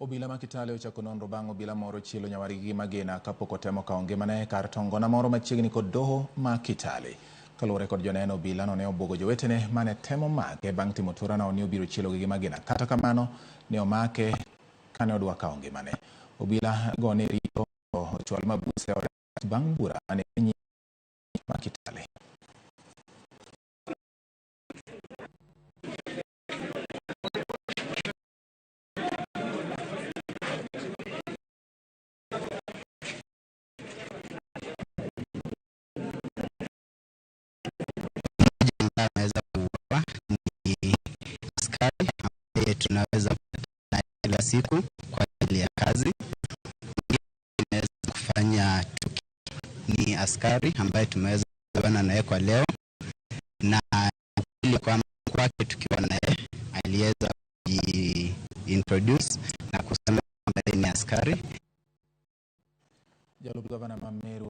Obila ma Kitale ochako nonro bang' obila moro chielo nyawargi gi magina kapok otemo kawo ngimane e kar tongona moro machiegni kod doho ma Kitale. Kaluwore kod joneno, obila no ne obwogo jowetene mane temo make bang' timo turano ni obiro chielogi gi magina. Kata kamano, ne omake kane odwa kawo ngimane. Obila go ne rito ochwal mabuse e od yath bang' bura mane ni ma Kitale. Ambaye ameweza kuuawa ni askari ambaye tunaweza kupatana kila siku kwa ajili ya kazi. Mwingine kufanya tukio ni askari ambaye tumeweza kuona naye kwa leo, na ukweli kwamba kwake tukiwa naye aliweza kuji-introduce na kusema kwamba yeye ni askari. Jalup gavana ma Meru.